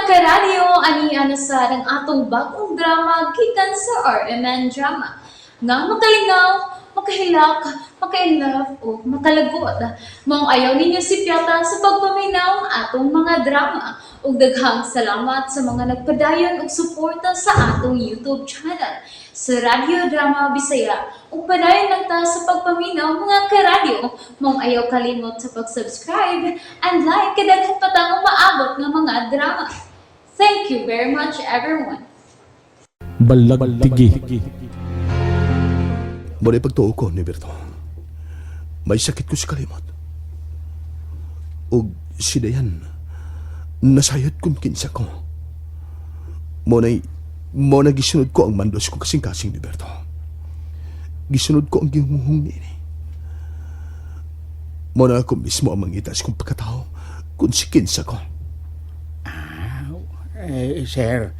Karadyo, ani na sa ang atong bagong drama gikan sa RMN Drama. Nga makalingaw, makahilak, maka-inlove o makalagot. Maong ayaw ninyo sipyata sa pagpaminaw ang atong mga drama. Ug daghang salamat sa mga nagpadayon og suporta sa atong YouTube channel sa Radyo Drama Bisaya. Ug padayon lang ta sa pagpaminaw, mga karadyo. Maong ayaw kalimot sa pag-subscribe and like kay daghan pa tang umaabot nga mga drama. Thank you very much, everyone. Balagtigi. Muna pagtuo ko ni Berto. May sakit ko sa kalimot. Og si Dayan, nasayod kung kinsa ko. Muna'y, muna gisunod ko ang mandos ko kasing-kasing ni Berto. Gisunod ko ang gimuhong niini. Muna ako mismo ang mangita sa kong pagkatao kung si kinsa ko. Eh, sir,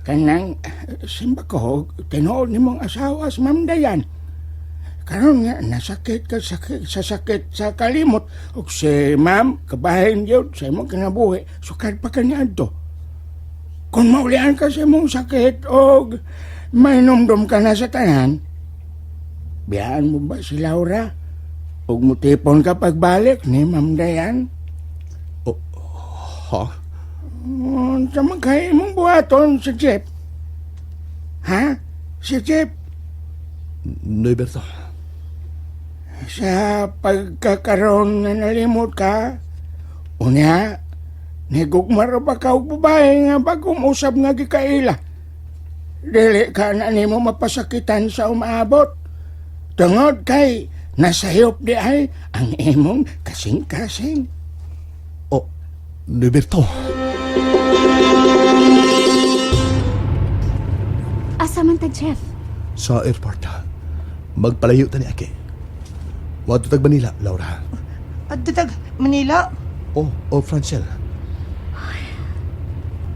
kanang simba ko, tinuod ni mong asawa si Ma'am Dayan. Karon nga, nasakit ka sa sakit sa kalimot. Ug si Ma'am, kabahin yun sa imong kinabuhi, sukad pa kaniadto. Kung maulian ka sa imong sakit og mainumdum ka na sa tanan, biyaan mo ba si Laura? Ug mutipon ka pagbalik ni Ma'am Dayan? Oh, ha? Unsa man kay imong buhaton si Jeff? Ha? Si Jeff, Norberto, sa pagkakaroon nga nalimot ka, unya, nigugma ra ba ka og babae nga bagong usab nga gikaila? Dili ka na nimo mapasakitan sa umaabot. Tungod kay nasayop di ay ang imong kasing-kasing. Oh, Norberto. Asa man ta, Jeff? Sa airport, ha? Magpalayo ta ni Ake. Wadto tag Manila, Laura. Adto tag Manila. Oh, Francel.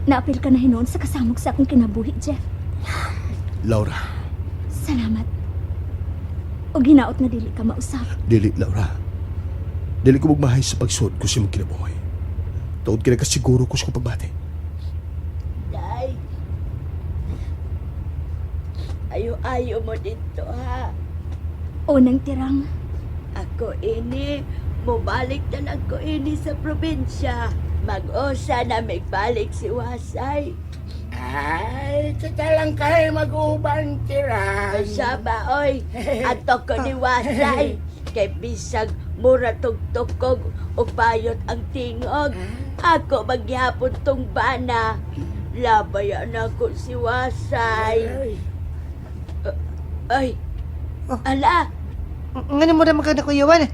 Naapil ka na hinuon sa kasamok sa akong kinabuhi, Jeff. Laura. Salamat. O ginaot na dili ka mausap. Dili, Laura. Dili ko magmahay sa pagsuot ko sa imong kinabuhi. Tuod kay nakasiguro ko sa kong pagbati. Day. Ayo-ayo mo dito ha. Unang tirang, Ako ini, mubalik na lang ko ini sa probinsya. Mag-usa na magbalik si Wasay. Ay, kita lang kay mag-uban, tiran. Sa ba, oy, ato ko ni Wasay. Kay bisag mura tugtukog o payot ang tingog. Ako maghapon tong bana. Labayan ako si Wasay. Ay. Ay, ala, Ngano mo ra man ka nakuyawan?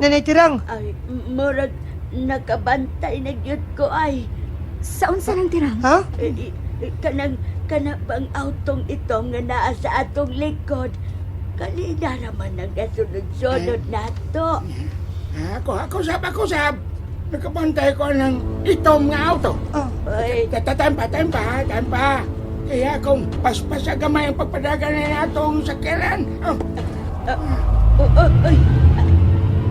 Nanay Tirang. Ay, murag nakabantay na gyud ko ay. Sa unsa ng tirang? Ha? Eh, eh, Kanang kana bang autong ito nga naa sa atong likod. Kalina raman ang gasunod-sunod nato. Ako, ako sab, ako sab. Nakabantay ko ng itom nga auto. Oh. Ay, Tatampa, tampa, tampa. Kaya kung paspas sa gamay ang pagpadagan na atong sakyanan. Oh, oh, oh, ay.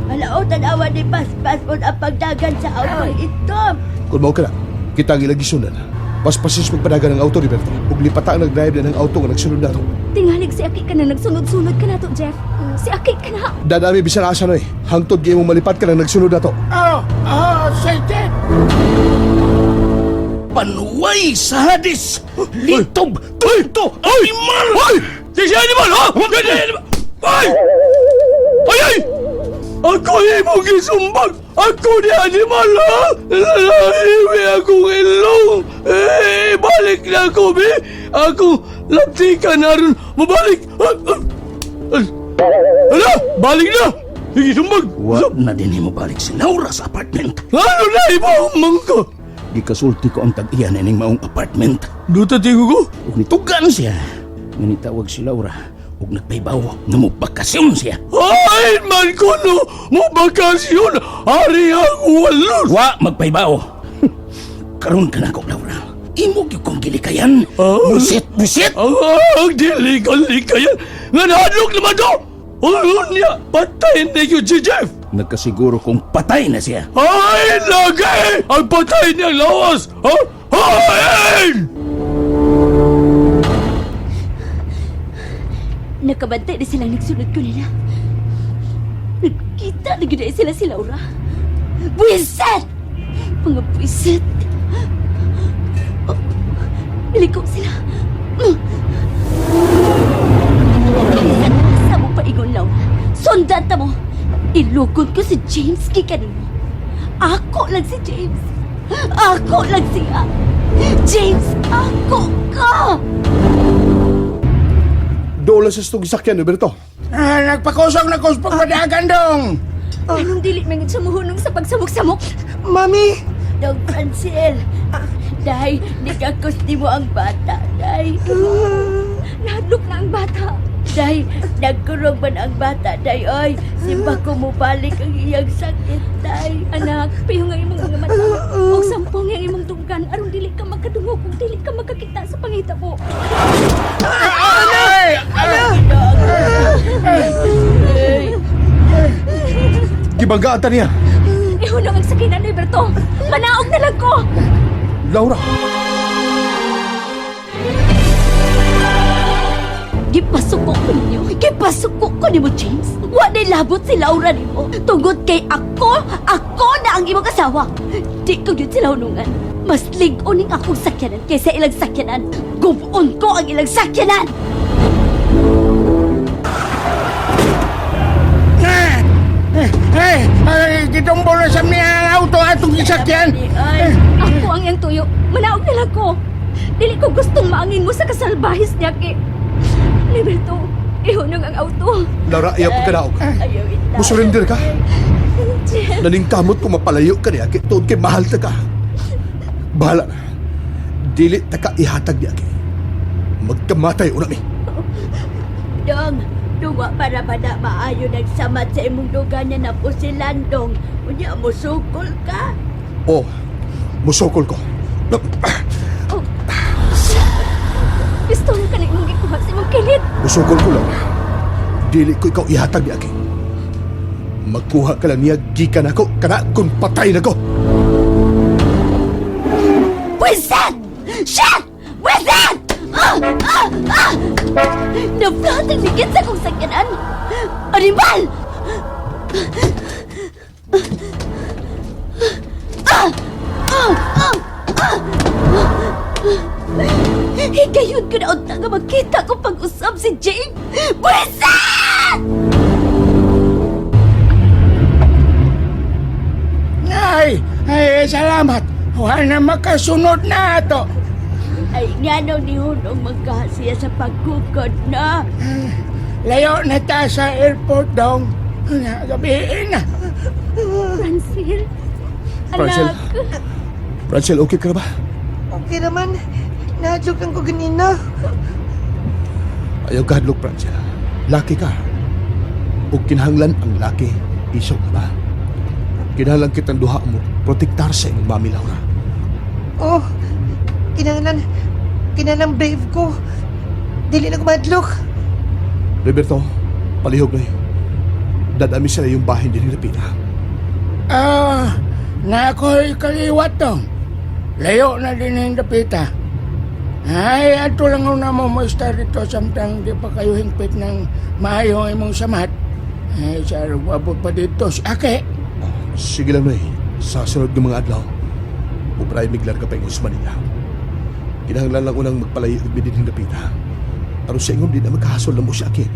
Ala, oh, tanawa ni Paspas mo ang pagdagan sa autong ito. Kung mao ka na, kita ang ilang gisunan. Paspasis magpadagan ng auto, Roberto. Ug lipata ang nag-drive na ng auto nga nagsunod nato. Tingalig si Aki ka na nagsunod-sunod ka na to, Jeff. Si Aki ka na. Dadami bisan asa noy. Hangtod gyud imong malipat ka nang nagsunod nato. Oh, oh, sige. Panuway sa Hades! Litob! Tulto! Animal! Ay! Si animal, ha? Ay! Ay, ay! Ako imong gisumbag! Ako ni animal, ha? Lalahimi akong ilong! Eh, balik na ako, be! Ako, laptikan na ron! Mabalik! Ala! Balik na! Sige, sumbag! Wa na din mo balik si Laura sa apartment. Ano na iba ang mangka? Gikasulti ko ang tag-iya na ining maong apartment. Duta tingo ko? Ug nitugan siya. Nga nitawag si Laura ug nagpaybaw nga mobakasyon siya. Ay, man ko no! Mo bakasyon! Ari ang walon! Wa magpaybaw. Karon ka na ko, Laura. Imo gyud kong gilikayan. Ah. Busit, busit. Ang dili ko likayan! Nga nahadlok naman to! Ano niya? Patayin niyo si Jeff! Nagkasiguro kong patay na siya. Ay, lagi! Ang patay niyang lawas! Ha? Ha? Hain! Nakabantay na silang nagsunod ko nila. Nagkita na gud sila si Laura. Buwisit! Mga buwisit! Oh, Niliko sila. Bisan sa mo paigon, Laura. Sundan ta mo. Ilugod ko si James gikan mo. Ako lang si James. Ako lang siya. James, ako ka! Dola sa itong sakyan, Roberto. Ah, nagpakusog na ko sa pagpadagan dong. Anong dili man gid siya muhunong sa pagsamok-samok? Mami! Dong Francel, Day, nikakos mo ang bata, Day. Nahadlok na ang bata. Day, nagkurog man ang bata, Day, oy. Simba ko mubalik ang iyang sakit, Day. Anak, pihong ang imong mga mata. Og sampong ang imong dunggan aron dili ka makadungog ug dili ka makakita sa pangitabo. Ay! Gibanggaan ta niya. Ihunong ang sakinan ni Berto. Manaog na lang ko. Laura! Gipasuko ko ninyo. Gipasuko ko nimo, James. Wa na labot si Laura nimo. Tungod kay ako, ako na ang imong asawa. Di ko yun sila hunungan. Mas lig-on ning akong sakyanan kaysa ilang sakyanan. Gubon ko ang ilang sakyanan! Ah! Ay, ay, gitumbol na sa niya ang auto atong isakyan. Ay, Ako ang iyang tuyo. Manaog na lang ko. Dili ko gustong maangin mo sa kasalbahis niya kay... Liberto, ihunong ang auto. Laura, ayaw pagkanaog. ayaw itaw. Musurrender ka. Jeff, Naningkamot kung mapalayo ka niya, kay tuod kay mahal ta ka. Bahala na. Dili ta ka ihatag niya kay. Magkamatay una mi. Dong, duwa para ba na maayo nagsamat sa imong duga niya na po si Landong. Unya, musukol ka. Oh, musokol ko. pistol ka na imong gikuha sa imong kilid. Musokol ko, Laura. Dili ko ikaw ihatag niya kay. Magkuha ka lang niya, gikan ako, kana kung patay na ko. Winston! Shit! Winston! Ah! Ah! Ah! Naflat ang ligid sa kong sakyanan! Animal! Ah! Ah! Ah! Ah! Higayon ko na unta nga magkita ko pag-usap si Jane! Winston! Ay, ay, salamat. Wala na makasunod na ato. Ay, nga nung nihunong magkahasiya sa pagkukod na. Layo na ta sa airport dong. Gabiin na. Francine? Francine. Anak! Francel, okay ka na ba? Okay naman. Nahadlok ko ganina. Ayaw ka hadlok, Francel. Laki ka. Ug kinahanglan ang laki, isaw ka ba? Kinahanglan kitang duha mo, protektar sa imong mami, Laura. Oh, kinahanglan, kinahanglan brave ko. Dili na ko mahadlok. Roberto, palihog na eh. Dadami sila yung bahay din ni Pita. Ah, na ako'y kaliwat dong. Layo na din ang dapita. Ay, ato lang una mo mo dito samtang di pa kayo hingpit ng maayo ang imong samat. Ay, sa abot pa dito si Ake. Sige lang, Noy. Sa sunod ng mga adlaw, upray miglar ka pa ingon sa Manila. Kinahanglan lang unang magpalayo og bidin ng dapita. Aron sa ingon di na magkahasol na mo si Aki.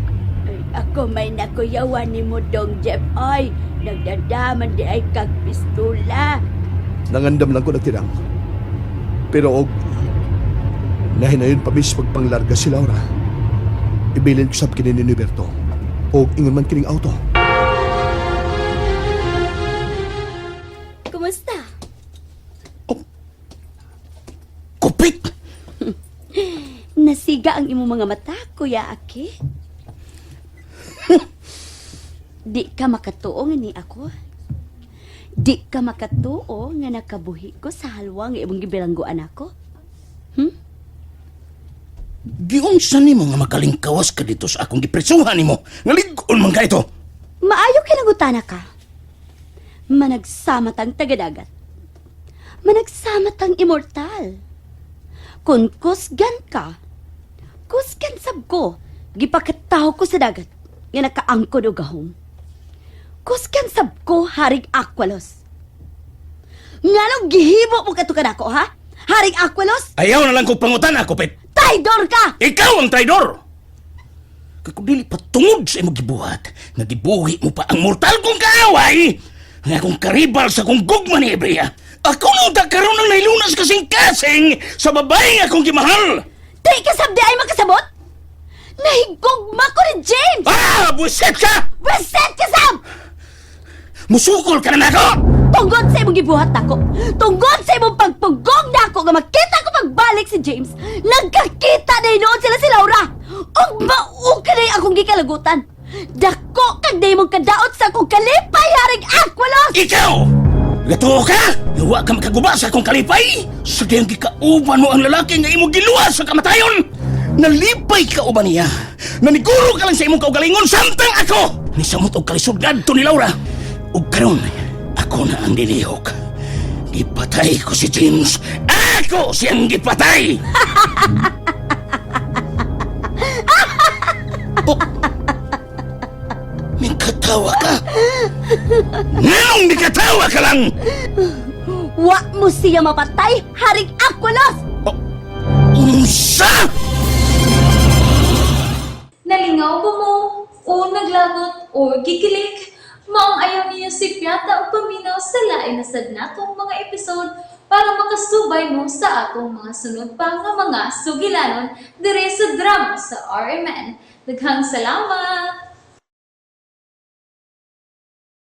Ay, ako may nakuyawan ni mo dong Jeff. Ay, nagdadaman di ay kag pistula. Nangandam lang ko nagtirang. Pero og nahinayon pa mis pagpanglarga si Laura. Ibilin ko sab kini ni Roberto. Og ingon man kining auto. Kumusta? Kupit! Nasiga ang imong mga mata, Kuya Aki. Di ka makatuo nga ni ako. Di ka makatuo nga nakabuhi ko sa halwa nga imong gibiranggoan ako. Giunsa nimo nga makalingkawas ka dito sa akong gipresuhan nimo. Nga lig-on man ka ito. Maayo kinangutana ka. Managsamat ang tagadagat. Managsamat ang immortal. Kung kusgan ka, kusgan sab ko, gipakataw ko sa dagat, nga nakaangkon og gahom. Kusgan sab ko, Haring Aqualos. Nganong gihimo mo kato kanako, ha? Haring Aqualos, Ayaw na lang kong pangutana, Kupit. traidor ka! Ikaw ang traidor! Kay kung dili pa tungod sa imong gibuhat, nga gibuhi mo pa ang mortal kong kaaway, nga akong karibal sa kong gugma ni Ebrea. Ako nung karon ang nahilunas kasing-kasing sa babae nga akong gimahal! Di ka sabdi ay makasabot? Nahigugma ko ni James! Ah! Buset ka! Reset ka, Sam! Musukol ka na nako! Tungod sa imong gibuhat nako, tungod sa imong pagpugong nako nga makita ko pagbalik si James, nagkakita na hinuon sila si Laura. Ug mao ka na akong gikalagutan. Dako kag na imong kadaot sa akong kalipay, Haring Aqualos! Ikaw! Gatuo ka! Nawa ka makaguba sa akong kalipay! Sa diyang gikauban mo ang lalaki nga imong giluwas sa kamatayon! Nalipay ka uban niya! Naniguro ka lang sa imong kaugalingon samtang ako! Nisamot og kalisod ngadto ni Laura! Ug karon, ako na ang dilihok. Gipatay ko si James! Ako siyang gipatay! Oh. Nagkatawa ka! Nganong nikatawa ka lang? Wa mo siya mapatay, Haring Aqualos! Oh, unsa? Nalingaw ba mo? O naglagot o gikilig? Maong ayaw niyo si Piata o paminaw sa lain na sad natong mga episode para makasubay mo sa atong mga sunod pa nga mga sugilanon dire sa drama sa RMN. Daghang salamat!